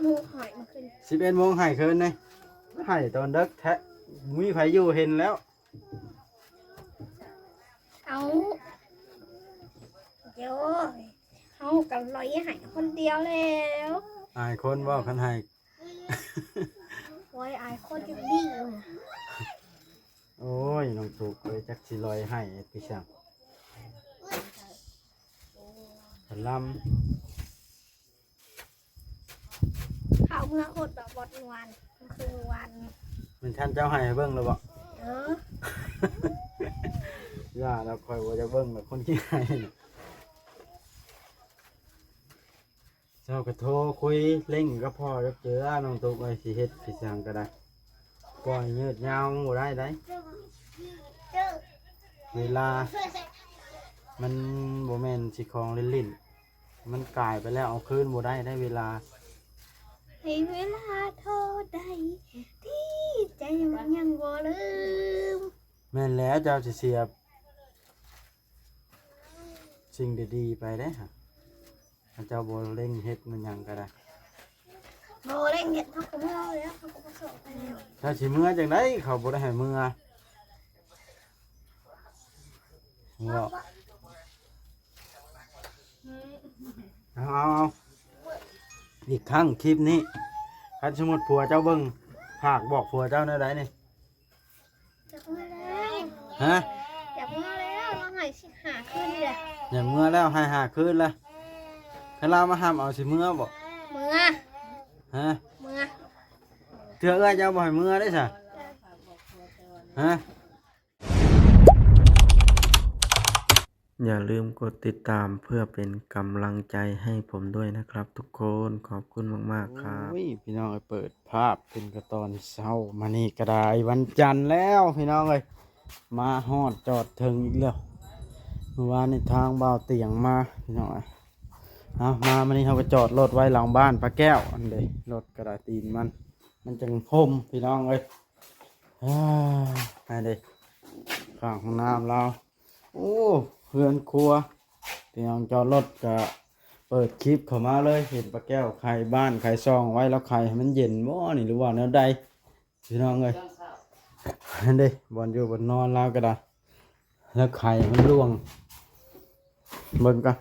ໂມງໃຫ້ມື້ຄືນ ສິບເອັດໂມງໃຫ້ຄືນນີ້ ໃຫ້ຕອນເດິກແທ້ ມີໃຜຢູ່ເຫັນແລ້ວ. ເອົາ ໂອ້ຍ ເຮົາກໍລອຍໃຫ້ຄົນດຽວແລ້ວ. ອາຍຄົນບໍ່ຄັນໃຫ້? ໂອ້ຍ ອາຍຄົນຈັ່ງດີ. ໂອ້ຍ ນ້ອງຕຸກເອີຍ ຈັກຊິລອຍໃຫ້ເຮັດຄືຫຍັງ. ພະລຳ ເຂົ້າເມືອໂຄດດອກບອດວານ ຄືວານ ແມ່ນທ່ານເຈົ້າໃຫ້ເບິ່ງແລ້ວບໍ່? ເອີ ຢ່າແລ້ວ ຂ້ອຍບໍ່ຢາກເບິ່ງແລ້ວ ຄົນຂີ້ໃຫ້. ເຈົ້າກໍໂທຄຸຍເລັ່ງກັບພໍ່ຈັກເທື່ອ ນ້ອງຕຸກເອີຍ ຊິເຮັດຊິຫຍັງກໍໄດ້ ປ່ອຍຍືດຍາວມັນບໍ່ໄດ້ໃດ. ເວລາມັນບໍ່ແມ່ນຊິຂອງຫຼິ້ນໆ ມັນກາຍໄປແລ້ວ ເອົາຄືນບໍ່ໄດ້ໃດເວລາ. ໃຫ້ເວລາເທົ່າໃດ ທີ່ໃຈມັນຍັງບໍ່ລືມ. ແມ່ນແລ້ວ ເຈົ້າຊິເສຍສິ່ງດີໆໄປເດ້ ຖ້າເຈົ້າບໍ່ເລັ່ງເຮັດມັນຫຍັງກໍໄດ້. ບໍ່ເລັ່ງເຮັດ ເຮົາກໍເມືອແລ້ວ ເຮົາກໍບໍ່ຊອກໄປແລ້ວ. ເຈົ້າຊິເມືອຈັ່ງໃດ ເຂົາບໍ່ໄດ້ໃຫ້ເມືອ. ເອົາ ເອົາ ເອົາ ອີກຄັ້ງຄລິບນີ້ ຄັນສົມມຸດຜົວເຈົ້າເບິ່ງ ຝາກບອກຜົວເຈົ້າແນວໃດນີ້? ຢາກເມືອແລ້ວ. ຮະ? ຢາກເມືອແລ້ວ ລາວໃຫ້ສິບຫ້າຄືນເລີຍ. ຢາກເມືອແລ້ວ ໃຫ້ຫ້າຄືນລະ. ຄັນລາວມາຫ້າມເອົາ ຊິເມືອບໍ່? ເມືອ. ຮະ? ເມືອ. ເທື່ອເອື້ອຍເຈົ້າບໍ່ໃຫ້ເມືອເດ້ຊະ. ຮະ? ຢ່າลืมกดติดตามเพื่อเป็นกำลังใจให้ผมด้วยนะครับทุกคน ขอบคุณมากๆครับ. ໂອ້ຍ ພີ່ນ້ອງເອີຍ ເປີດພາບເປັນກະຕອນເຊົ້າມານີ້ກໍໄດ້ ວັນຈັນແລ້ວພີ່ນ້ອງເອີຍ ມາຮອດຈອດເຖິງອີກແລ້ວ. ມື້ວານນີ້ທາງບ່າວຕຽງມາພີ່ນ້ອງເອີຍ. ເອົາ ມາມື້ນີ້ເຮົາກໍຈອດລົດໄວ້ຫຼັງບ້ານປ້າແກ້ວ ອັນເດ ລົດກໍໄດ້ຕີນມັນ ມັນຈັ່ງຮົ່ມພີ່ນ້ອງເອີຍ. ອາ ອັນເດ ຂ້າງຫ້ອງນ້ຳລາວ. ໂອ້ ເຮືອນຄົວ ທີ່ຫ້ອງຈອດລົດກະເປີດຄລິບເຂົ້າມາເລີຍ ເຫັນປ້າແກ້ວໄຂບ້ານໄຂຊ່ອງໄວ້ ລາວໄຂໃຫ້ມັນເຢັນບໍ່ນີ້ ຫຼືວ່າແນວໃດ ພີ່ນ້ອງເອີຍ. ຫັ້ນເດ້ ບ່ອນຢູ່ບ່ອນນອນລາວກໍໄດ້ ລາວໄຂໃຫ້ມັນລ່ວງ ເບິ່ງກ່ອ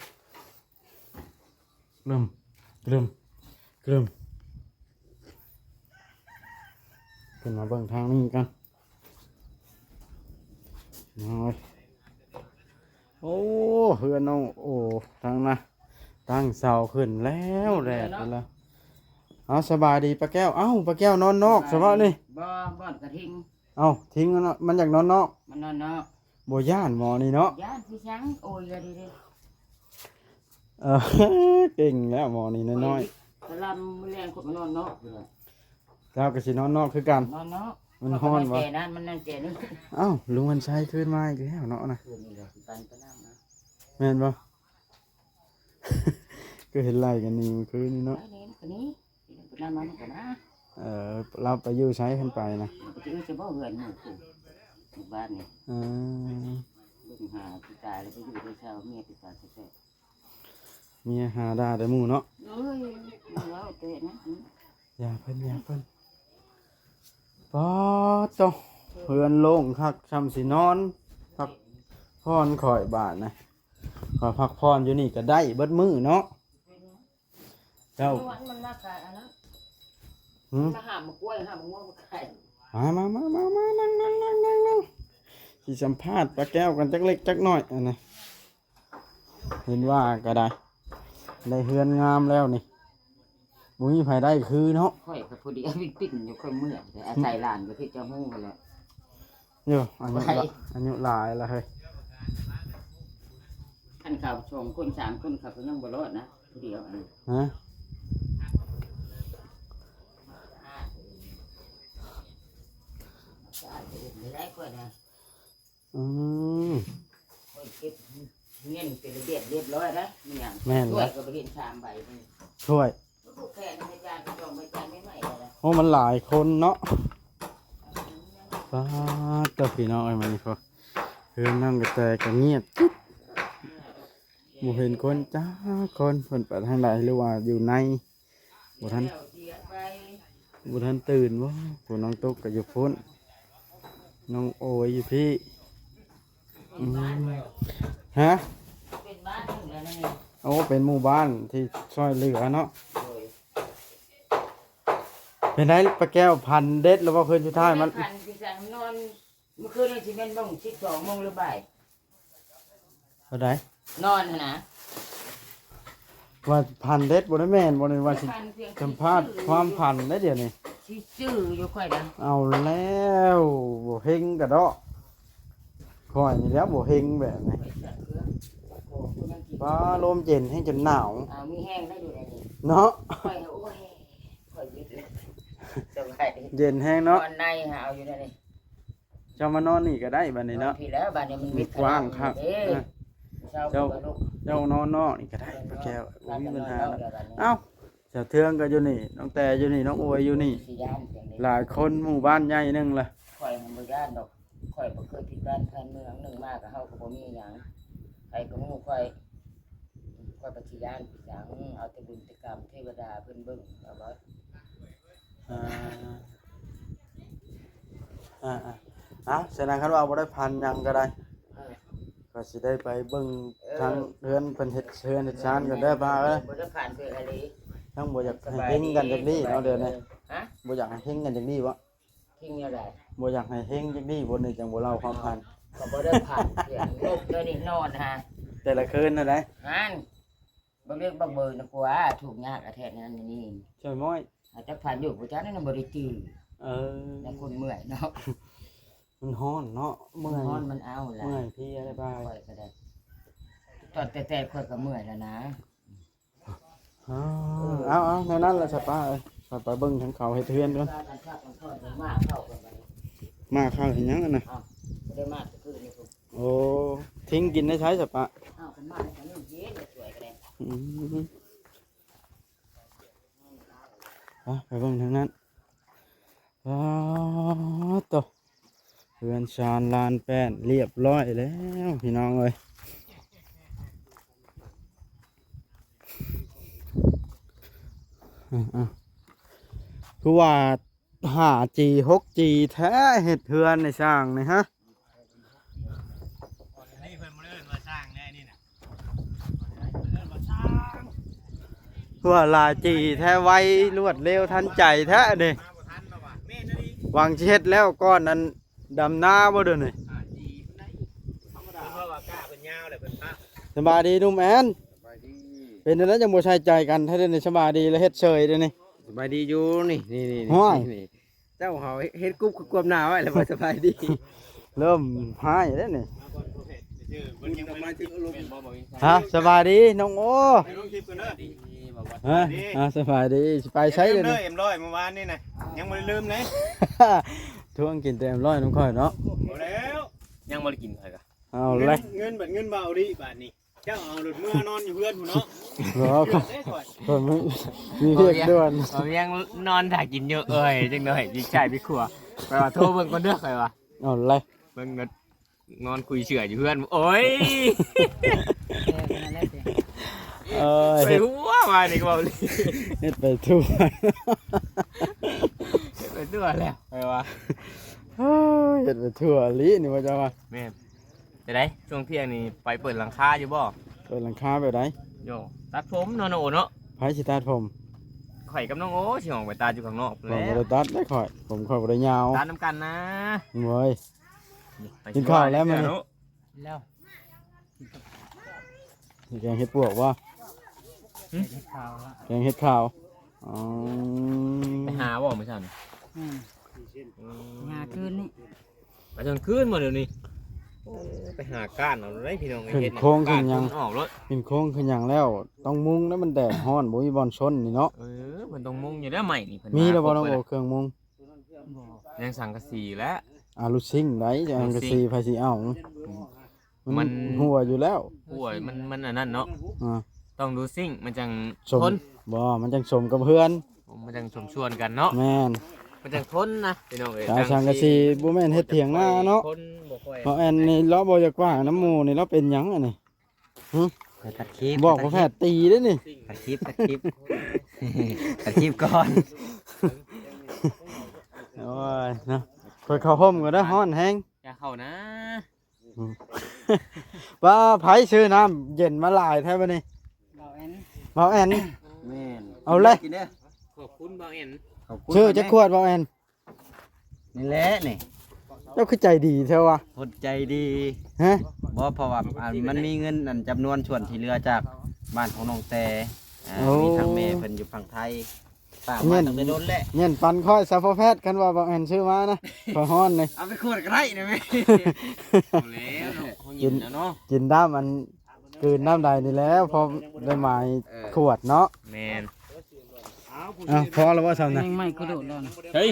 ນ. ກຶມ ກຶມ ກຶມ ຂຶ້ນມາເບິ່ງທາງນີ້ກັນ. ໂອ້ຍ ໂອ້ ເຮືອນນ້ອງໂອ ທາງນະ ຕັ້ງເສົາຂຶ້ນແລ້ວ ແດດຂຶ້ນແລ້ວ. ເອົາ ສະບາຍດີປ້າແກ້ວ. ເອົ້າ ປ້າແກ້ວນອນນອກຊະເບາະນີ້? ບໍ່ ບ່ອນກະທິງ. ເອົ້າ ທິງມັນ ມັນຢາກນອນນອກ ມັນນອນນອກ. ບໍ່ຢ້ານໝໍນີ້ເນາະ? ຢ້ານຄືຫຍັງ? ໂອ້ຍ ເດີ ເອີ ເກັ່ງແລ້ວໝໍນີ້ນ້ອຍໆ. ໂອ້ຍ ຕະລຳມື້ແລງຄົນມານອນນອກຢູ່ແລ້ວ. ລາວກໍຊິນອນນອກຄືກັນ. ນອນນອກ. ມັນຮ້ອນຫວາ? ມັນນອນແຈນັ້ນ ມັນນອນແຈນີ້. ເອົ້າ ລຸງວັນໄຊຄືນມາອີກແລ້ວເນາະນະ. ຄືນນີ້ລະຊິປັນໄປນຳນະ. ແມ່ນບໍ່? ຄືເຫັນໄລ່ກັນໜີມື້ຄືນນີ້ເນາະ. ໄປນີ້ ໄປນີ້ ໄປນຳມັນກໍນາ. ເອີ ລາວໄປຢູ່ໃສເພິ່ນໄປນະ? ໄປຢູ່ໃສບໍ່ ເຮືອນໝູ່ຜູ້ ໝູ່ບ້ານນີ້. ເອີ ເບິ່ງຫາຊິຕາຍແລ້ວ ໄປຢູ່ໄດ້ເຊົາ ເມຍຕິດຕາແທ້ໆ. ເມຍຫາດ່າແຕ່ໝູ່ເນາະ. ໂອ້ຍ ເວົ້າແຕ່ນັ້ນ. ຢ່າເພິ່ນ ຢ່າເພິ່ນ. ປາດໂທ້ ເຮືອນໂລ່ງຄັກ ຊ່ຳຊິນອນພັກຜ່ອນຂ້ອຍບາດນະ. ຂ້ອຍພັກຜ່ອນຢູ່ນີ້ກໍໄດ້ເບິດມື້ເນາະ. ເຈົ້າ ມັນມາຂາຍອັນນັ້ນ. ຫືມ? ມາຫາໝາກກ້ວຍ ຫາໝາກມ່ວງມາຂາຍ. ມາ ມາ ມາ ມາ ມາ ນັ່ງ ນັ່ງ ນັ່ງ ນັ່ງ ນັ່ງ. ຊິສຳພາດປ້າແກ້ວກັນຈັກເລັກຈັກນ້ອຍ ອັນນີ້. ເຫັນວ່າກໍໄດ້ ໄດ້ເຮືອນງາມແລ້ວນີ້ ບໍ່ມີໃຜໄດ້ຄືເນາະ. ຂ້ອຍກໍພໍດີເອົາປິ້ນໆຢູ່ ຂ້ອຍເມື່ອຍ ແຕ່ອາໄສຫຼານກໍຄືເຈົ້າຮູ້ຫັ້ນແຫຼະ. ໂຍ ອາຍຸ ອາຍຸຫຼາຍລະເຮີ້ຍ. ຄັນເຂົາສອງຄົນສາມຄົນ ເຂົາກໍຍັງບໍ່ລອດນະ ຜູ້ດຽວຫັ້ນ. ຮະ? ສະອາດເອງ ໄດ້ຂ້ອຍນະ. ອືມ ຂ້ອຍເກັບເງິນເປັນລະບຽບລຽບຮ້ອຍແລ້ວ. ມີຫຍັງ? ແມ່ນແລ້ວ ຖ້ວຍກໍບໍ່ເຫັນສາມໃບ. ຖ້ວຍ ຜູ້ແຂນໃຫ້ຈານ ໄປຈອງໃບຈານໃໝ່ໆແລ້ວ. ໂອ້ ມັນຫຼາຍຄົນເນາະ. ປາດໂທ້ ພີ່ນ້ອງເອີຍ ມື້ນີ້ພໍ ເຮືອນນ້ອງກະແຕກໍງຽບກິບ ບໍ່ເຫັນຄົນຈັກຄົນ. ເພິ່ນໄປທາງໃດ ຫຼືວ່າຢູ່ໃນ ບໍ່ທັນ. ແລ້ວເດຍ ບໍ່ທັນຕື່ນບໍ່? ຜູ້ນ້ອງຕຸກກໍຢູ່ພຸ້ນ ນ້ອງໂອຍຢູ່ພີ້. ອືມ ຮະ? ເປັນບ້ານໜຶ່ງແລ້ວນີ້. ໂອ້ ເປັນໝູ່ບ້ານທີ່ຊ່ວຍເຫຼືອເນາະ. ໂດຍ. ເປັນໃດປ້າແກ້ວ ຝັນເດັດແລ້ວບໍ່? ຄືນສຸດທ້າຍມັນ ຝັນຄືຈັ່ງນອນ ມື້ຄືນນີ້ຊິແມ່ນໂມງ ສິບສອງໂມງ ຫຼື ບ່າຍ. ເທົ່າໃດ? ນອນຫັ້ນນະ. ວ່າຝັນເດັດບໍ່ໄດ້ແມ່ນບໍ່ນີ້ ວ່າຊິສຳພາດຄວາມຝັນໄດ້ດຽວນີ້. ຊິຈື່ຢູ່ຂ້ອຍນະ. ເອົາແລ້ວ ບໍ່ເຮັງກະເດາະ. ຂ້ອຍນີ້ແຫຼະບໍ່ເຮັງແບບນີ້. ປ້າ ລົມເຢັນແຮງຈົນໜາວ. ເອົາ ມີແຮງໄດ້ຢູ່ໃດນີ້ເນາະ. ຂ້ອຍ ໂອ້ຍ ຂ້ອຍວິດແລ້ວ. ສະບາຍດີ. ເຢັນແຮງເນາະ. ນອນໃນຫາເອົາຢູ່ໃດນີ້. ເຈົ້າມານອນນີ້ກໍໄດ້ບັດນີ້ເນາະ. ນອນພີ້ແລ້ວ ບັດນີ້ມັນມີກວ້າງຄັກເດ້. ເອີ ເຈົ້າ ເຈົ້ານອນນອກນີ້ກໍໄດ້ປ້າແກ້ວ ບໍ່ມີບັນຫາດອກ. ເອົ້າ ສາວເທືອງກໍຢູ່ນີ້ ນ້ອງແຕ່ຢູ່ນີ້ ນ້ອງໂອຍຢູ່ນີ້ ຊິຢ້ານຫຍັງເດ້. ຫຼາຍຄົນ ໝູ່ບ້ານໃຫຍ່ໜຶ່ງລະ. ຂ້ອຍຫັ້ນບໍ່ຢ້ານດອກ. ຂ້ອຍບໍ່ເຄີຍຜິດບ້ານຜິດເມືອງ. ໜຶ່ງມາກໍເຮົາກໍບໍ່ມີຫຍັງ ໃຜກໍຮູ້ຂ້ອຍ. ຂ້ອຍກໍຊິຢ້ານໄປຫຍັງ? ເອົາແຕ່ບຸນແຕ່ກຳ ເທວະດາເພິ່ນເບິ່ງເອົາບໍ່. ອ່າ ອ່າໆ ເອົາ ສະນັ້ນຄັນວ່າບໍ່ໄດ້ຝັນຫຍັງກໍໄດ້. ເອີ ກໍຊິໄດ້ໄປເບິ່ງ ເອີ ທາງເຮືອນເພິ່ນເຮັດເຮືອນເຮັດຊານກ່ອນເດີປ້າເອີຍ. ບໍ່ໄດ້ຝັນເທື່ອອີ່ຫຼີ. ຍັງບໍ່ຢາກໃຫ້ເຮັງກັນຈັກດີ້ເນາະດຽວນີ້. ຮະ? ບໍ່ຢາກໃຫ້ເຮັງກັນຈັກດີ້ບໍ? ເຮັງແນວໃດ? ບໍ່ຢາກໃຫ້ເຮັງຈັກດີ້ບໍນີ້ ຈັ່ງບໍ່ເລົ່າຄວາມຝັນ. ກໍບໍ່ໄດ້ຝັນເທື່ອ. ນົກຕົວນີ້ນອນຫາ ແຕ່ລະຄືນນັ້ນໃດ. ຫັ້ນ ບັກເລັກບັກເບີນະກວ່າ ທຸກຍາກກະແທ້ນັ້ນນີ້. ຊ່ອຍມ້ອຍ ອາດຈະຝັນຢູ່ບໍ່ຈັກນັ້ນ ບໍ່ໄດ້ຈື່. ເອີ ແລ້ວຄົນເມື່ອຍເນາະ. ມັນຮ້ອນເນາະ ເມື່ອຍ. ມັນຮ້ອນ ມັນເອົາລະ ເມື່ອຍເພຍໄດ້ບ່າຍ. ຂ້ອຍກໍໄດ້ ຕອນແຕ່ໆ ຂ້ອຍກໍເມື່ອຍແລ້ວນະ. ເອົາ ເອົາ ເອົາ ແນວນັ້ນລະຊະປ້າເອີຍ. ໄປ ໄປເບິ່ງທາງເຂົາເຮັດເຮືອນກ່ອນ. ໝາກເຂົາເຮັດຫຍັງຫັ້ນນະ? ໂອ້ ຖິ້ມກິນໃນໃສຊະປ້າ? ອືມ ໄປ ໄປເບິ່ງທາງນັ້ນ. ປາດໂທ້ ເຮືອນຊານລານແປ້ນລຽບຮ້ອຍແລ້ວພີ່ນ້ອງເອີຍ. ອືມ ຄືວ່າຫ້າຈີ ຫົກຈີ ແທ້ ເຮັດເຮືອນໃຫ້ຊ່າງນີ້ຮະ. ອັນນີ້ເພິ່ນບໍ່ໄດ້ເອີ້ນວ່າຊ່າງແນ່ນີ້ນະ ເພິ່ນເອີ້ນວ່າຊ່າງ. ວ່າຫຼາຍຈີແທ້ ໄວລວດເລັວທັນໃຈແທ້ນີ້. ມາບໍ່ທັນແລ້ວວ່າ ແມ່ນອີ່ຫຼີ. ຫວັງຊິເຮັດແລ້ວກ່ອນນັ້ນ ດຳນາບໍ່ເດີນີ້? ຫ້າຈີພຸ້ນໃດ໋ ທຳມະດາ. ເພິ່ນວ່າກ້າເພິ່ນຍາວແຫຼະ ເພິ່ນປະ. ສະບາຍດີໜຸ່ມແອນ. ສະບາຍດີ. ເປັນຈັ່ງໃດຈັ່ງບໍ່ໃສ່ໃຈກັນແທ້ເດນີ້? ສະບາຍດີແລ້ວ ເຮັດເຊີຍເດນີ້. ສະບາຍດີຢູ່ ນີ້ ນີ້ ນີ້ ນີ້ ໂອ້ຍ ນີ້. ເຈົ້າເຮົາເຮັດກຸບກວມໜ້າໄວ້ແລ້ວບໍ່ສະບາຍດີ. ເລີ່ມຮ້າຍແລ້ວນີ້. ຮະ ສະບາຍດີນ້ອງໂອ. ຮະ ອ່າ ສະບາຍດີ. ຊິໄປໃສດຽວນີ້? ເອັມຮ້ອຍ ມື້ວານນີ້ນະ ຍັງບໍ່ໄດ້ລືມເດ້. ທວງກິນແຕ່ເອັມຮ້ອຍນຳຂ້ອຍເນາະ. ບໍ່ແລ້ວ ຍັງບໍ່ໄດ້ກິນຂ້ອຍກະ. ເອົາແຫຼະ ເງິນ ເງິນບັດເງິນເບົາດີບາດນີ້. ເຈົ້າເອົາລົດເມືອນອນຢູ່ເຮືອນພຸ້ນເນາະ. ບໍ່ ຂ້ອຍມີວຽກດ່ວນ. ເອົາຫຍັງນອນຖ້າກິນຢູ່ເອີຍ ຈັກໜ້ອຍ ພິກຊ້າຍພິກຂວາ. ຂ້ອຍວ່າໂທເບິ່ງກ່ອນເດີ ຂ້ອຍວ່າ. ເອົາແຫຼະ ເບິ່ງນອນຄຸຍເສື່ອຢູ່ເຮືອນ. ໂອ້ຍ ເອີຍ ໄປຫົວວ່ານີ້ກໍເວົ້າເລີຍ ເຮັດໄປທົ່ວ ເຮັດໄປທົ່ວແລ້ວ ຂ້ອຍວ່າ. ເຮັດໄປທົ່ວອີ່ຫຼີນີ້ວ່າເຈົ້າວ່າ. ແມ່ນ. ຈັ່ງໃດ ຊ່ວງທ່ຽງນີ້ໄປເປີດຫຼັງຄາຢູ່ບໍ່? ເປີດຫຼັງຄາແບບໃດ? ໂຢ ຕັດຜົມເນາະ ນ້ອງໂອເນາະ. ໃຜຊິຕັດຜົມ? ຂ້ອຍກັບນ້ອງໂອຊິອອກໄປຕັດຢູ່ຂ້າງນອກ. ຂ້ອຍບໍ່ໄດ້ຕັດເດ້ຂ້ອຍ ຜົມຂ້ອຍບໍ່ໄດ້ຍາວ. ຕັດນຳກັນນະ. ໂອ້ຍ ກິນເຂົ້າແລ້ວມື້ນີ້? ແລ້ວ. ແກງເຫັດປວກບໍ່? ຫຶ? ແກງເຫັດຂາວ. ອໍ ໄປຫາບໍ່ມື້ເຊົ້ານີ້? ອືມ ຫາຄືນນີ້. ໄປກາງຄືນບໍ່ດຽວນີ້? ໂອ້ ໄປຫາກ້ານເອົາໄດ໋ພີ່ນ້ອງ. ຂຶ້ນໂຄງຂຶ້ນຫຍັງ ອອກລົດ ຂຶ້ນໂຄງຂຶ້ນຫຍັງແລ້ວ ຕ້ອງມຸງແລ້ວ ມັນແດດຮ້ອນ ບໍ່ມີບ່ອນຊົນນີ້ເນາະ. ເອີ ເພິ່ນຕ້ອງມຸງຢູ່ແລ້ວ ໄມ້ນີ້ເພິ່ນ. ມີແລ້ວບໍ່ນ້ອງໂອ ເຄື່ອງມຸງ? ຍັງສັງກະສີແຫຼະ. ອາ ລູດຊິງໄດ໋ ສັງກະສີໃຜຊິເອົາ? ມັນ ມັນຮົ່ວຢູ່ແລ້ວ ຮົ່ວ ມັນ ມັນອັນນັ້ນເນາະ. ອ່າ ຕ້ອງດູຊິງ ມັນຈັ່ງທົນ. ບໍ່ ມັນຈັ່ງສົມກັບເຮືອນ ມັນຈັ່ງສົມສ່ວນກັນເນາະ. ແມ່ນ ມັນຈັ່ງທົນນະພີ່ນ້ອງເອີຍ. ສັງກະສີບໍ່ແມ່ນເຮັດຖຽງນາເນາະ. ເພາະແອນນີ້ລາວບໍ່ຢາກວ່າງນຳໝູ່ນີ້ ລາວເປັນຫຍັງອັນນີ້? ຫຶ? ຕັດຄລິບ ບອກພໍ່ແພດຕີເດ້ນີ້. ຕັດຄລິບ ຕັດຄລິບ ຕັດຄລິບກ່ອນ. ໂອ້ຍເນາະ ຂ້ອຍເຂົ້າຮົ່ມກ່ອນເດີ ຮ້ອນແຮງ. ຢ່າເຂົ້ານະ. ອືມ ວ່າໃຜຊື້ນ້ຳເຢັນມາຫຼາຍແທ້ບັດນີ້? ບ່າວແອນ ບ່າວແອນ. ແມ່ນ ເອົາເລີຍ ກິນເດີ. ຂອບຄຸນບ່າວແອນ. ຂອບຄຸນ ຊື້ຈັກຂວດບ່າວແອນ? ນີ້ແຫຼະນີ້ ເຈົ້າຄືໃຈດີແທ້ວະ. ຄົນໃຈດີ. ຮະ? ບໍ່ ເພາະວ່າ ອັນ ມັນມີເງິນ ອັນ ຈຳນວນສ່ວນທີ່ເຫຼືອຈາກບ້ານຂອງນ້ອງແຕ ອ່າ ໂອ້ ມີທາງແມ່ເພິ່ນຢູ່ຝັ່ງໄທ ຝາກມາຕັ້ງແຕ່ດົນແລ້ວ. ເງິນປັນຂ້ອຍຊະພໍ່ແພດ ຄັນວ່າບ່າວແອນຊື້ມານະ ຂ້ອຍຮ້ອນນີ້. ເອົາໄປຂວດກໍໄດ້ນະແມ່. ເອົາແລ້ວເນາະ ເຮົາຍິນແລ້ວເນາະ ກິນນ້ຳ ອັນ ກືນນ້ຳໃດນີ້ແຫຼະ ພໍໄດ້ໝາຍ ເອີ ຂວດເນາະ. ແມ່ນ. ເອົ້າ ພໍແລ້ວບໍ່ຊ່ຳນະ? ຍັງໄມ້ກະໂດດແລ້ວນະ. ເຮີ້ຍ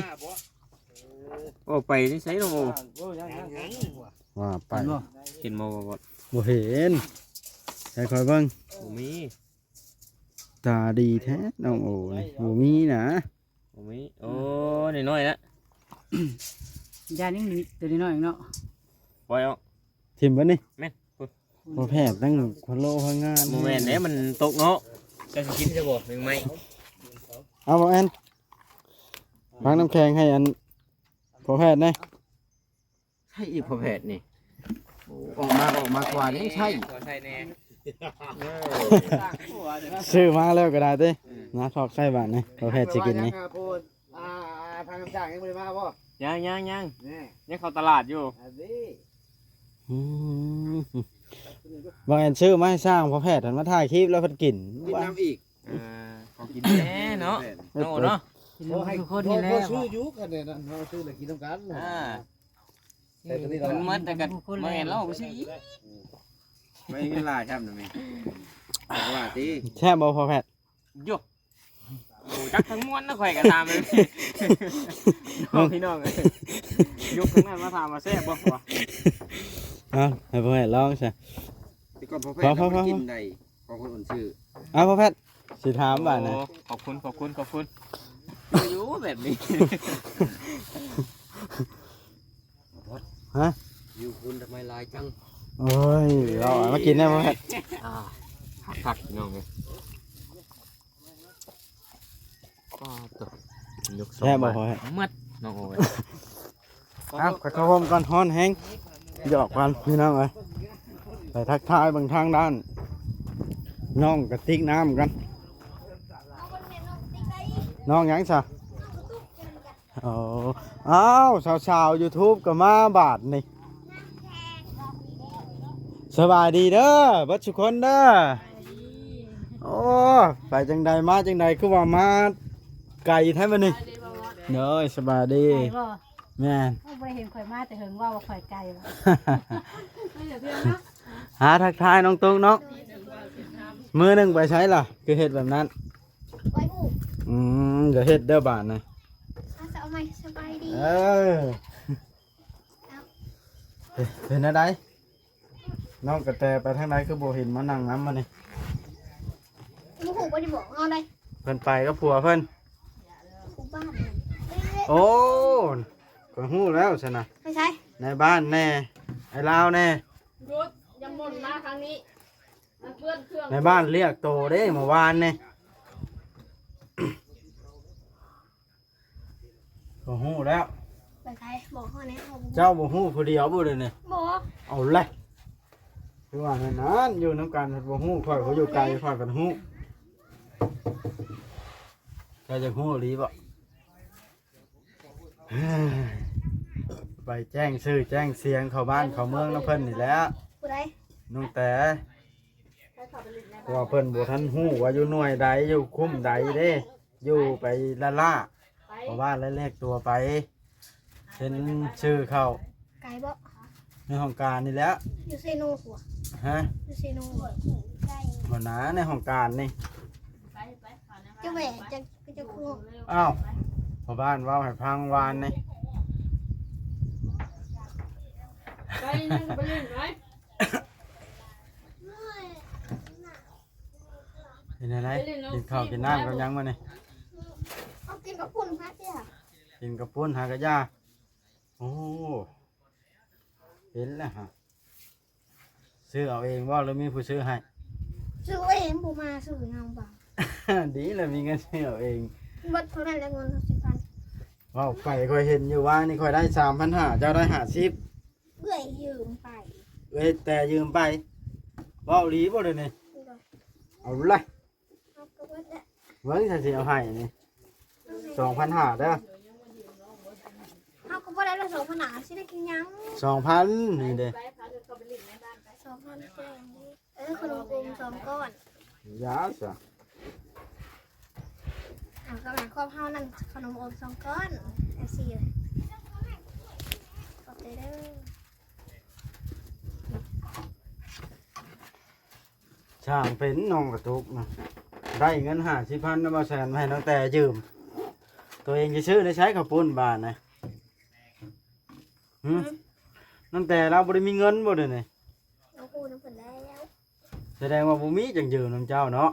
ອອກໄປໃສເນາະ? ວ່າໄປ ເຫັນບໍ່? ເຫັນບໍ່? ບໍ່ ບໍ່ເຫັນ. ໃຫ້ຂ້ອຍເບິ່ງ. ບໍ່ມີ. ຕາດີແທ້ນ້ອງໂອນີ້. ບໍ່ມີນະ. ບໍ່ມີ. ໂອ້ ນ້ອຍໆນະ. ຢ້ານຍັງມີໂຕນ້ອຍໆເນາະ. ປ່ອຍອອກ. ຖິ້ມເບິດນີ້. ແມ່ນ. ບໍ່ແພດ ຕັ້ງໂຄໂລພະງານ. ບໍ່ແມ່ນເດ້ ມັນຕົກເນາະ. ເຈົ້າຊິກິນຊະບໍ່ ແມງໄມ້? ເອົາບໍ່ແອນ ວາງນ້ຳແຂງໃຫ້ອັນພໍ່ແພດແດ່. ໃສ່ອີກພໍ່ແພດນີ້. ໂອ້ ອອກມາ ອອກມາກວ່ານີ້ໃສ່ ຂໍໃສ່ແດ່. ຊື້ມາແລ້ວກໍໄດ້ຕິ. ອືມ ມາຖອກໃສ່ບາດນີ້ ພໍ່ແພດຊິກິນນີ້. ອ່າ ທາງຊ່າງຍັງບໍ່ໄດ້ມາບໍ່? ຍັງ ຍັງ ຍັງ ຍັງເຂົ້າຕະຫຼາດຢູ່. ອືມ ບໍ່ແມ່ນຊື້ມາໃຫ້ຊ່າງ ພໍ່ແພດຫັ້ນມາຖ່າຍຄລິບແລ້ວເພິ່ນກິນ ກິນນຳອີກ. ເອີ ຂໍກິນແດ່ເນາະ ນ້ອງໂອເນາະ. ກິນນຳທຸກຄົນນີ້ແຫຼະ. ພໍຊື້ຢູ່ ຄັນແນວນັ້ນເຮົາຊື້ແລ້ວກິນນຳກັນ. ອ່າ ແຕ່ຕົວນີ້ລະ ມັນໝົດແລ້ວກໍບໍ່ແມ່ນລາວກໍຊື້ອີກ. ອືມ ໄວ້ເວລາຊ້ຳນະແມ່ ວ່າຕິ. ແຊບບໍ່ພໍ່ແພດ? ໂຍ ໂອ້ ຈັກທັງມ່ວນນະ ຂ້ອຍກໍຕາມເລີຍ. ນ້ອງ ພີ່ນ້ອງເອີຍ ຍົກທັງນັ້ນມາຖາມວ່າແຊບບໍ່ວະ. ເອົາ ໃຫ້ພໍ່ແພດລອງຊະ. ແຕ່ກ່ອນພໍ່ແພດ ພໍ່ ພໍ່ ເຮົາບໍ່ໄດ້ກິນໃດຂອງຄົນອື່ນຊື້. ເອົາ ພໍ່ແພດ ຊິຖາມບາດນະ. ໂອ້ ຂອບຄຸນ ຂອບຄຸນ ຂອບຄຸນ. ຢູ່ແບບນີ້ ຮະ? ຢູ່ພຸ້ນທຳໄມຫຼາຍຈັງ? ໂອ້ຍ ເອົາມາກິນແດ່ບໍ່ແພດ. ອ່າ ຄັກໆ ນ້ອງເອີຍ. ປ້າດໂທ້ ຍົກສອງ ແຊບບໍ່ ບາດ ພອແຮງ ໝົດ ນ້ອງໂອ້ຍ. ເອົາ ຂ້ອຍເຂົ້າຮ່ວມກ່ອນ ຮ້ອນແຮງ. ຫຍອກກັນ ພີ່ນ້ອງເອີຍ. ໄປທັກທາຍເບິ່ງທາງດ້ານນ້ອງກະຕິກນ້ຳກັນ. ນ້ອງຫຍັງຊະ? ໂອ້ ອ້າວ ສາວໆ ຢູທູບກໍມາບາດນີ້. ສະບາຍດີເດີ ເບິດທຸກຄົນເດີ. ໂອ້ ໄປຈັ່ງໃດ ມາຈັ່ງໃດ ຄືວ່າມາໄກແທ້ບັດນີ້. ໂດຍ ສະບາຍດີ. ໄກບໍ່? ແມ່ນ. ໂອ້ ບໍ່ໄດ້ເຫັນຂ້ອຍມາແຕ່ເຫິງ ເວົ້າວ່າຂ້ອຍໄກ. ຫາທັກທາຍນ້ອງຕຸກເນາະ. ມື້ໜຶ່ງໄປໃສລະ ຄືເຮັດແບບນັ້ນ? ໄວ້ຫູ. ອືມ ຢ່າເຮັດເດີບາດນະ. ເອົາ ເອົາໃໝ່ ສະບາຍດີ. ເອີ ເປັນແນວໃດ? ນ້ອງກະແຕໄປທາງໃດ ຄືບໍ່ເຫັນມານັ່ງນຳບັດນີ້? ບໍ່ຮູ້ ບໍ່ໄດ້ບອກເຮົາໃດ. ເພິ່ນໄປກັບຜົວເພິ່ນ. ຜູ້ບ້ານ. ໂອ້ ຂ້ອຍຮູ້ແລ້ວຊັ້ນນະ. ໄປໃສ? ໃນບ້ານແດ່ ໄອ້ລາວແດ່. ຢຸດ ຢ່າໝົນມາທາງນີ້ ມັນເປື້ອນເຄື່ອງ. ໃນບ້ານລຽກໂຕເດ້ ເມື່ອວານນີ້. ກໍຮູ້ແລ້ວ. ໄປໃສ? ບອກເຮົາແດ່. ເຈົ້າບໍ່ຮູ້ຜູ້ດຽວບໍ່ເດນີ້? ບໍ່. ເອົາແຫຼະ ຄືວ່າແນວນັ້ນ ຢູ່ນຳກັນບໍ່ຮູ້ ຂ້ອຍບໍ່ຢູ່ໄກ ຂ້ອຍກໍຮູ້. ເຈົ້າຢາກຮູ້ອີ່ຫຼີບໍ່? ໄປແຈ້ງຊື່ແຈ້ງສຽງເຂົ້າບ້ານເຂົ້າເມືອງນຳເພິ່ນນີ້ແຫຼະ. ຜູ້ໃດ? ນ້ອງແຕ. ເພາະວ່າເພິ່ນບໍ່ທັນຮູ້ວ່າຢູ່ໜ່ວຍໃດ ຢູ່ຄຸ້ມໃດເດ້. ຢູ່ໄປລ້າໆ ເພາະວ່າໄດ້ແລກຕົວໄປເຊັນຊື່ເຂົ້າ. ໄກບໍ່? ໃນຫ້ອງການນີ້ແຫຼະ. ຢູ່ເຊໂນພຸ້ນ. ຮະ? ຢູ່ເຊໂນ. ບໍ່ນາ ໃນຫ້ອງການນີ້. ຈະແຫວະ ຈະ ຈະຄູ. ອ້າວ ພໍ່ບ້ານເວົ້າໃຫ້ຟັງວານນີ້. ໄປ ໄປຫຼິ້ນໄປ. ເປັນແນວໃດ? ກິນເຂົ້າກິນນ້ຳກັບຫຍັງມື້ນີ້? ເອົາ ກິນເຂົ້າປຸ້ນຫາກະຢາ. ກິນເຂົ້າປຸ້ນຫາກະຢາ. ໂອ້ ເຫັນແລ້ວຫະ. ຊື້ເອົາເອງບໍ່ ຫຼືມີຜູ້ຊື້ໃຫ້? ຊື້ເອງ ບໍ່ມາຊື້ນຳ. ດີແລ້ວ ມີເງິນຊື້ເອົາເອງ. ເບິດເທົ່ານັ້ນແຫຼະ ເງິນຫົກສິບພັນ. ເວົ້າໄປຂ້ອຍເຫັນຢູ່ວ່ານີ້ ຂ້ອຍໄດ້ສາມພັນຫ້າ ເຈົ້າໄດ້ຫ້າສິບ ເອື້ອຍຢືມໄປ ເອື້ອຍແຕ່ຢືມໄປ ເວົ້າອີ່ຫຼີບໍ່ເດນີ້? ໂດຍ ເອົາລະ ເຮົາກໍບໍ່ໄດ້ ເບິ່ງ ຊັ້ນຊິເອົາໃຫ້ນີ້ ສອງພັນຫ້າເດີ ເຮົາກໍບໍ່ໄດ້ລະ ສອງພັນຫ້າ ຊິໄດ້ກິນຫຍັງ? ສອງພັນນີ້ເດ້ ສອງພັນແຈ້ງເດ້ ເອີ ຂະໜົມອົມສອງກ້ອນ ຢ່າຊະ ເອົາ ກໍໝາຍຄວາມເຮົານັ້ນ ຂະໜົມອົມສອງກ້ອນ ເອັຟຊີ ຂອບໃຈເດີ. ຊ່າງເປັນນ້ອງກະຕຸກນະ ໄດ້ເງິນຫ້າສິບພັນນະ ບໍ່ແຊນ ມາໃຫ້ນ້ອງແຕ່ຢືມ ຕົວເອງຊິຊື້ໄດ້ໃຊ້ເຂົ້າປຸ້ນບາດນະ ຫື? ຮະ? ນ້ອງແຕ່ລາວບໍ່ໄດ້ມີເງິນບໍ່ເດນີ້? ເອົາ ຮູ້ນຳເພິ່ນແລ້ວ ສະແດງວ່າບໍ່ມີຈັ່ງຢືມນຳເຈົ້າເນາະ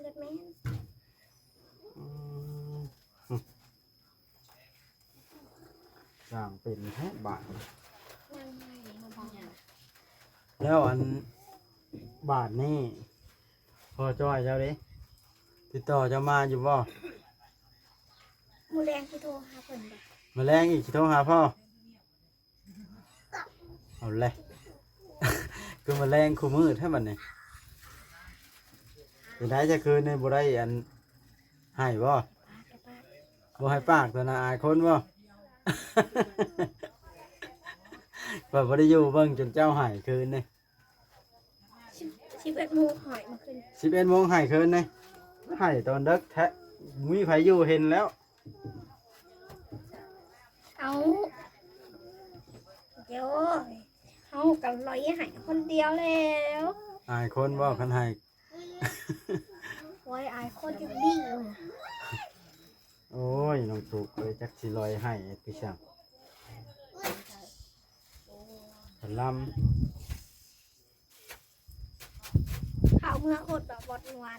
ແມ່ນ ອືມ. ສ້າງເປັນແທ້ບາດ ແລ້ວອັນ ບາດນີ້ ພໍ່ຈ້ອຍເຈົ້າເດ ຕິດຕໍ່ເຈົ້າມາຢູ່ບໍ່? ມື້ແລງຊິໂທຫາເພິ່ນເດ ມື້ແລງອີກຊິໂທຫາພໍ່? ເອົາແຫຼະ ຄືມາແລງຄູ່ມື້ແທ້ບັດນີ້ ເປັນໃດ ຈະຄືນນີ້ບໍ່ໄດ້ອັນ ໃຫ້ບໍ່? ບໍ່ໃຫ້ປາກຕົວະນະ ອາຍຄົນບໍ່? ຂ້ອຍບໍ່ໄດ້ຢູ່ເບິ່ງຈົນເຈົ້າໃຫ້ຄືນນີ້ ສິບ ສິບເອັດໂມງໃຫ້ມື້ຄືນ ສິບເອັດໂມງໃຫ້ຄືນນີ້ ໃຫ້ຕອນເດິກແທ້ ມີໃຜຢູ່ເຫັນແລ້ວ. ເອົາ ໂອ້ຍ ເຮົາກໍລອຍໃຫ້ຄົນດຽວແລ້ວ ອາຍຄົນບໍ່ຄັນໃຫ້? ໂອ້ຍ ອາຍຄົນຈັ່ງດີ. ໂອ້ຍ ນ້ອງຕຸກເອີຍ ຈັກຊິລອຍໃຫ້ຄືຫຍັງ ກະລຳ. ເຂົ້າເມືອໂຄດດອກບອດມ່ວນ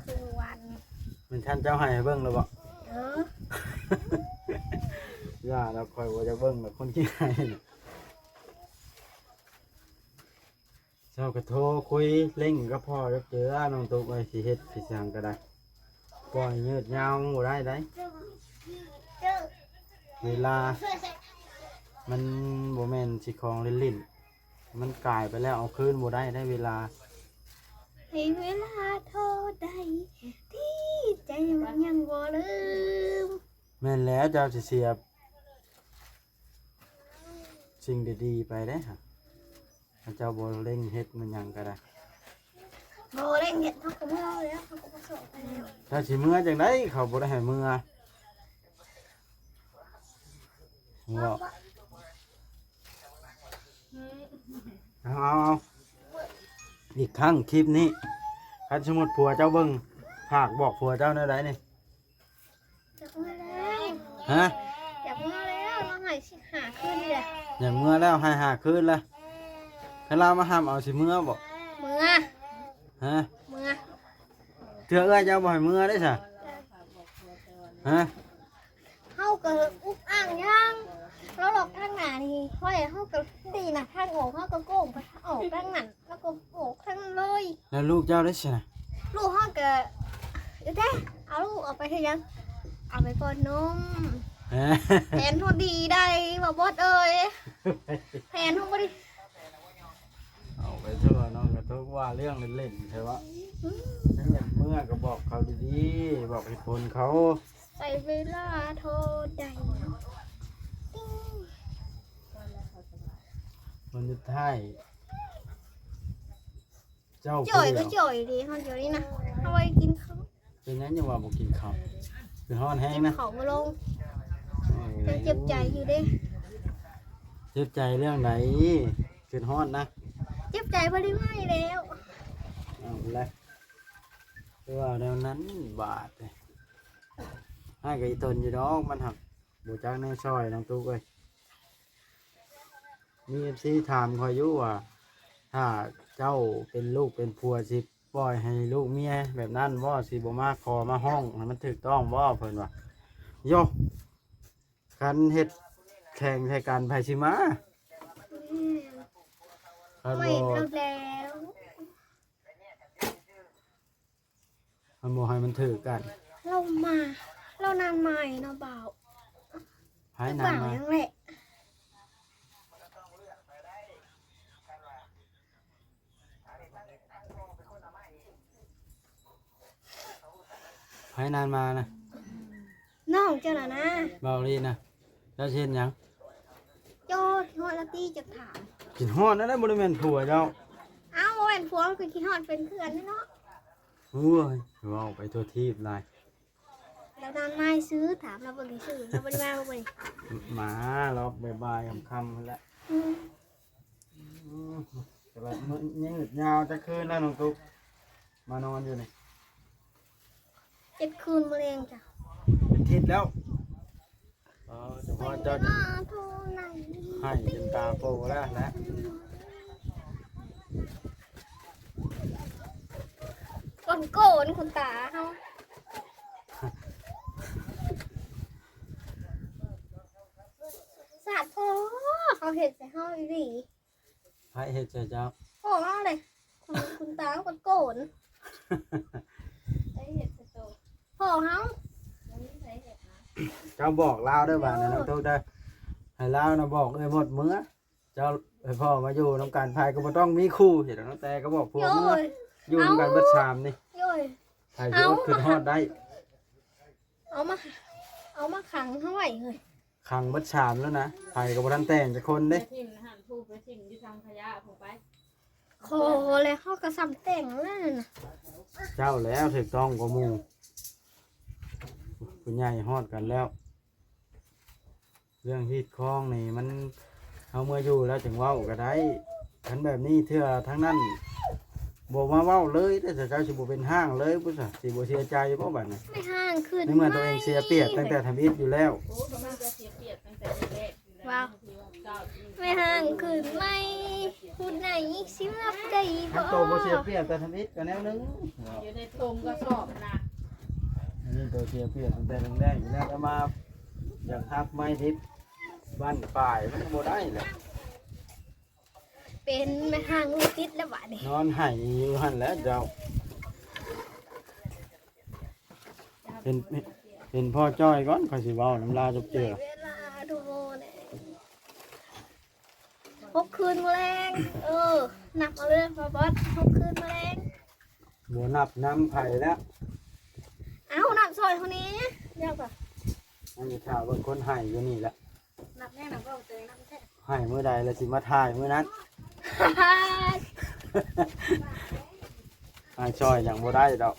ຄືວານນີ້ ແມ່ນທ່ານເຈົ້າໃຫ້ເບິ່ງແລ້ວບໍ່? ເອີ ຢ່າດອກ ຂ້ອຍບໍ່ຢາກເບິ່ງດອກຄົນຂີ້ໄຫ້. ເຈົ້າກໍໂທຄຸຍເລັ່ງກັບພໍ່ກັບເຈືອ ນ້ອງຕຸກເອີຍ ຊິເຮັດຊິຫຍັງກໍໄດ້ ປ່ອຍຍືດຍາວມັນບໍ່ໄດ້ໃດ ເວລາມັນບໍ່ແມ່ນຊິຂອງຫຼິ້ນໆ. ມັນກາຍໄປແລ້ວ ເອົາຄືນບໍ່ໄດ້ໃດເວລາ ໃຫ້ເວລາເທົ່າໃດ ທີ່ໃຈມັນຍັງບໍ່ລືມ. ແມ່ນແລ້ວ ເຈົ້າຊິເສຍສິ່ງດີໆໄປເດ້ ຖ້າເຈົ້າບໍ່ເລັ່ງເຮັດມັນຫຍັງກໍໄດ້ ບໍ່ເລັ່ງເຮັດ ເຮົາກໍເມືອແລ້ວ ເຮົາກໍບໍ່ຊອກໄປແລ້ວ. ເຈົ້າຊິເມືອຈັ່ງໃດ ເຂົາບໍ່ໄດ້ໃຫ້ເມືອ. ເອົາ ເອົາ ເອົາ ອີກຄັ້ງຄລິບນີ້ ຄັນສົມມຸດຜົວເຈົ້າເບິ່ງ ຝາກບອກຜົວເຈົ້າແນວໃດນີ້? ຢາກເມືອແລ້ວ ຮະ? ຢາກເມືອແລ້ວ ລາວໃຫ້ສິບຫ້າຄືນນີ້ແຫຼະ ຢາກເມືອແລ້ວ ໃຫ້ຫ້າຄືນລະ ຄັນລາວມາຫ້າມເອົາ ຊິເມືອບໍ່? ເມືອ ຮະ? ເມືອ ເທື່ອເອື້ອຍເຈົ້າບໍ່ໃຫ້ເມືອເດ້ຊະ ຮະ? ເຮົາກໍອຸກອັ່ງຫຍັງ ລາວລັອກທາງໜ້ານີ້ ຂ້ອຍ ເຮົາກໍຕີໜ້າທາງອອກ ເຮົາກໍໂກງໄປອອກທາງນັ້ນ ລາວກໍອອກທາງນັ້ນເລີຍ. ແລ້ວລູກເຈົ້າເດ້ຊະນະ? ລູກເຮົາກໍ ເອີ ແທ້ ເອົາລູກອອກໄປເຮັດຫຍັງ? ເອົາໄປປ້ອນນົມ. ແຜນເຮົາດີໃດ໋ ບ່າວບອດເອີຍ ແຜນເຮົາບໍ່ດີ. ເອົາໄປທົ່ວ ນ້ອງກະຕຸກ ວ່າເລື່ອງຫຼິ້ນໆແທ້ວະ. ອືມ ຄັນຢາກເມືອກໍບອກເຂົາດີໆ ບອກເຫດຜົນເຂົາ. ໃຊ້ເວລາເທົ່າໃດ? ວັນສຸດທ້າຍ ເຈົ້າຜູ້ດຽວ ຈ່ອຍກໍຈ່ອຍເດ ເຮົາດຽວນີ້ນະ ເຮົາໄວ້ກິນເຂົ້າ. ເປັນຫຍັງຈັ່ງວ່າບໍ່ກິນເຂົ້າ? ຄືຮ້ອນແຮງນະ ກິນເຂົ້າບໍ່ລົງ. ເອີ ຍັງເຈັບໃຈຢູ່ເດ້. ເຈັບໃຈເລື່ອງໃດ? ຄືຮ້ອນນະ ເຈັບໃຈບໍ່ໄດ້ໄໝແລ້ວ. ເອົາແຫຼະ ຄືວ່າແນວນັ້ນບາດນີ້ ອ້າຍກໍອີ່ຕົນຢູ່ດອກ ມັນຫັກບໍ່ຈັກແນວຊ່ອຍ ນ້ອງຕຸກເອີຍ. ມີເອັຟຊີຖາມຂ້ອຍຢູ່ວ່າ ຖ້າເຈົ້າເປັນລູກເປັນຜົວ ຊິປ່ອຍໃຫ້ລູກເມຍແບບນັ້ນບໍ່? ຊິບໍ່ມາຂໍມາຮ້ອງໃຫ້ມັນຖືກຕ້ອງບໍ່? ເພິ່ນວ່າ ໂຢ ຄັນເຮັດແຂ່ງໃສ່ກັນ ໃຜຊິມາ? ອືມ ຄັນບໍ່ ແມ່ນແລ້ວ. ມັນບໍ່ໃຫ້ມັນຖືກກັນ. ລາວມາ ລາວນານໃໝ່ເນາະບ່າວ. ໃຜນັ້ນມາ? ຫຍັງແຫຼະ ໃຜນັ້ນມານະ? ນ້ອງເຈົ້ານະນາ. ເວົ້າລີນະ ເຈົ້າຊິເຮັດຫຍັງ? ໂຈ້ ຄິດຮອດລາຕີຈັກຖາມ. ຄິດຮອດນັ້ນແຫຼະ ບໍ່ໄດ້ແມ່ນຜົວເຈົ້າ. ອ້າວ ບໍ່ແມ່ນຜົວ ມັນກໍຄິດຮອດເປັນເພື່ອນເນາະ. ໂອ້ຍ ເວົ້າໄປທົ່ວທີບຫຼາຍ. ລາວນອນມາຊື່ ຖາມລາວເບິ່ງຊື່ ລາວບໍ່ໄດ້ມາບໍ່ໄດ້. ມາລອກບ່າຍໆຄ່ຳໆຫັ້ນແຫຼະ. ອືມ ອືມ ແຕ່ວ່າມື້ຍືດຍາວຈັກຄືນແລ້ວນ້ອງຕຸກ ມານອນຢູ່ນີ້? ເຈັດຄືນມື້ແລງຈ້ະ. ເປັນທິດແລ້ວ. ອໍ ເຈົ້າພອນເຈົ້າ ມາເທົ່ານັ້ນ ໄຫ້ຈົນຕາໂປແລ້ວແຫຼະ. ຄົນໂກນ ຄຸນຕາເຮົາ ສາດພໍ່ເຂົາເຮັດໃສ່ເຮົາອີ່ຫຼີ. ໃຜເຮັດໃສ່ເຈົ້າ? ພໍ່ເຮົາເດ້. ຄຸນ ຄຸນຕາເຮົາກໍໂກນ. ໃຜເຮັດໃສ່ໂຕ? ພໍ່ເຮົາ. ບໍ່ມີໃຜເຮັດນະ. ເຈົ້າບອກລາວເດີບາດນີ້ ເອີ ນ້ອງຕຸກເດີ ໃຫ້ລາວນະບອກເອື້ອຍມົດເມືອ. ເຈົ້າໃຫ້ພໍ່ມາຢູ່ນຳກັນ ໃຜກໍບໍ່ຕ້ອງມີຄູ່ ເຮັດເອົາແຕ່ກໍບອກຜົວເມືອ. ໂອ້ຍ ຢູ່ນຳກັນເບິດ ເອົ້າ ສາມນີ້. ໂອ້ຍ ໃຜຊິອົດ ເອົ້າ ຄິດຮອດໄດ້. ເອົາມາ ເອົາມາຂັງເຮົາໄວ້ເຮີ້ຍ. ຂັງເບິດສາມແລ້ວນະ ໃຜກໍບໍ່ທັນແຕ່ງຈັກຄົນເດ້. ໄປຖິ້ມຫັ້ນ ຜູ້ໄປຖິ້ມຢູ່ຖັງຂະຫຍະພຸ້ນໄປ. ຂໍແລ້ວ ເຮົາກໍສ່ຳແຕ່ງແລ້ວນັ້ນນະ. ເຈົ້າແລ້ວຖືກຕ້ອງກວ່າໝູ່ ຜູ້ໃຫຍ່ຮອດກັນແລ້ວ. ເລື່ອງຮີດຄອງນີ້ມັນ ເຮົາເມືອຢູ່ແລ້ວຈຶ່ງເວົ້າກໍໄດ້. ຄັນແບບນີ້ເທື່ອທາງນັ້ນບໍ່ມາເວົ້າເລີຍເດ້ ເຈົ້າຊິບໍ່ເປັນຮ້າງເລີຍພຸ້ນຊະ ຊິບໍ່ເສຍໃຈບໍ່ບາດນີ້? ແມ່ຮ້າງຂຶ້ນ ໃນເມື່ອຕົວເອງເສຍປຽບຕັ້ງແຕ່ທຳອິດຢູ່ແລ້ວ. ໂອ້ ກໍມັນກໍເສຍປຽບຕັ້ງແຕ່ແລກຢູ່ແລ້ວ. ວ້າວ ທີ່ວ່າເຈົ້າ ແມ່ຮ້າງຂຶ້ນໃໝ່ ຜູ້ໃດຊິຮັບໄດ້ບໍ່? ຄັນໂຕບໍ່ເສຍປຽບແຕ່ທຳອິດກໍແນວໜຶ່ງ ຢູ່ໃນຖົງກະສອບນະ. ອັນນີ້ໂຕເສຍປຽບຕັ້ງແຕ່ແລກໆຢູ່ແລ້ວ ແລ້ວມາຢາກຮັບໄມ້ດິບ ບັ້ນປາຍມັນບໍ່ໄດ້ແຫຼະ. ເປັນແມ່ຮ້າງລູກຕິດແລ້ວບາດນີ້ ນອນໄຫ້ຢູ່ຫັ້ນແຫຼະເຈົ້າ. ເປັນ ເປັນພໍ່ຈ້ອຍກ່ອນ ຂ້ອຍຊິເວົ້ານຳລາວຈັກເທື່ອ. ເວລາທຸກມື້ນີ້ ຫົກຄືນມື້ແລງ. ເອີ ນັບເອົາເລີຍ ບໍ່ບອດ ຫົກຄືນມື້ແລງ. ບໍ່ນັບນຳໃຜແລ້ວ. ເອົ້າ ນັບຊ່ອຍເຮົາແດ່. ດຽວກ່ອນ ອັນນີ້ຖ້າເບິ່ງຄົນໄຫ້ຢູ່ນີ້ແຫຼະ. ນັບແນ່ນະ ເວົ້າແຕ່ນັບແທ້. ໄຫ້ມື້ໃດລະຊິມາຖ່າຍມື້ນັ້ນ. ໄຫ້ຊ່ອຍຫຍັງບໍ່ໄດ້ດອກ.